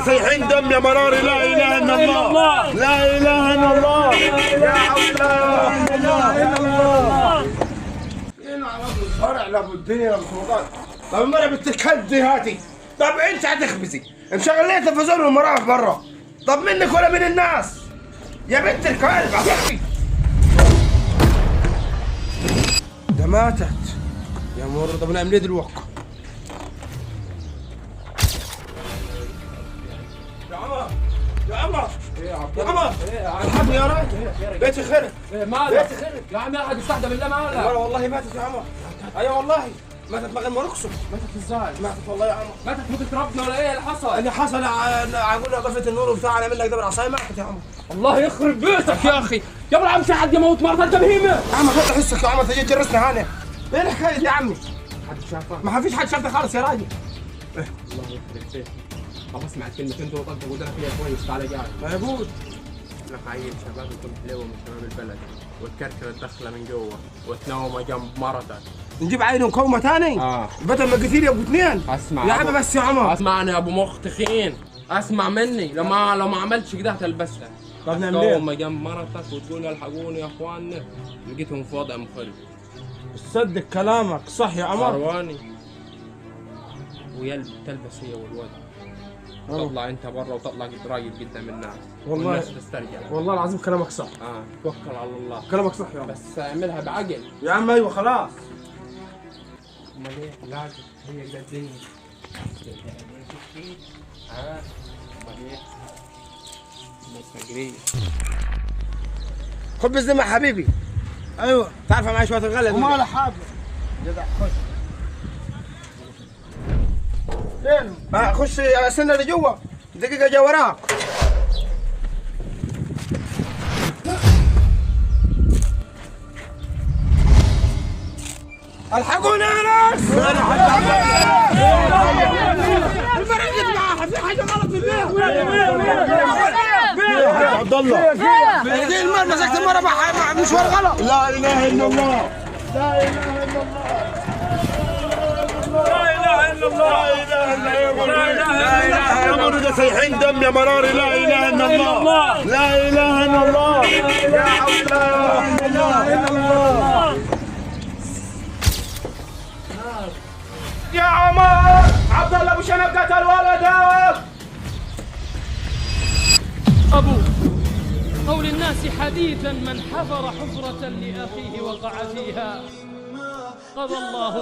ده سايحين دم يا مراري. لا اله الا الله، لا اله الا الله، يا الله، لا اله الا الله. فرع لا بالدنيا لا بالسلطات. طب المرة بنت دي هاتي. طب انت هتخبزي مشغل ليه التلفزيون والمراوح برا؟ طب منك ولا من الناس يا بنت الكلب؟ هتخبي ده ماتت يا مر. طب نعمل ايه دلوقتي؟ يا عمر، يا عمر، يا عمر، الحقني يا راجل، بيتي خرب. ايه مالك؟ بيتي خرب. يا عم احد استهدى بالله، مالك؟ المرة والله ماتت يا عمر. ايوه والله ماتت من غير ما نقصد. ماتت ازاي؟ ماتت والله يا عمر. ماتت موتة ربنا ولا ايه اللي حصل؟ اللي حصل عقول طفت النور وبتاع، انا منك ده بالعصايه ماتت يا عمر. الله يخرب بيتك يا اخي، يا ابو العم في حد يموت مرة انت بهيمة؟ يا عم خد حسك يا عمر، تجي تجرسنا هنا. ايه الحكاية دي يا عمي؟ حد شافها؟ ما فيش حد شافنا خالص يا راجل. الله يخرب بيتك. طب اسمع الكلمتين دول طنط ودنا فيها كويس، تعالى جاي. ما يقول لك عيل شباب يكون حلوة من شباب البلد وتكركر الدخلة من جوا وتنومه جنب مرتك. نجيب عين ومكومه ثاني؟ بدل ما كثير يا ابو اثنين. اسمع يا عم بس يا عمر. اسمعني يا ابو مخ تخين، اسمع مني، لو ما عملتش كده هتلبسها. طب نعمل ايه؟ تنومه جنب مرتك وتقول الحقوني يا اخواننا، لقيتهم في وضع مخل. تصدق كلامك صح يا عمر. مرواني ويلب تلبس هي والولد. تطلع انت برا وتطلع راجل قدام الناس. والله والناس تسترجع. والله العظيم كلامك صح. توكل على الله. كلامك صح يا عمر. بس اعملها بعقل. يا عم ايوه خلاص. امال ايه؟ لازم هي ده الدنيا. امال ايه؟ بس اجري. خد بالذمه يا حبيبي. ايوه تعرف معي شوية الغلة. وما حاجة جدع. خش فين؟ خش استنى اللي جوا دقيقة جا وراك. الحقونا يا ناس! المرة جت معاها في حاجة غلط في البيت. يا عبد الله، دي المرة مسكت المرة مع مشوار غلط. لا اله الا الله، لا اله الا الله، لا اله الا الله، لا اله الا الله. يا مر ده سايحين دم يا مراري. لا اله الا الله، لا اله الا الله، يا الله، لا اله الا الله. يا عمر، عبد الله ابو شنب قتل ولدك. أبو قول الناس حديثا من حفر حفرة لأخيه وقع فيها. قضى الله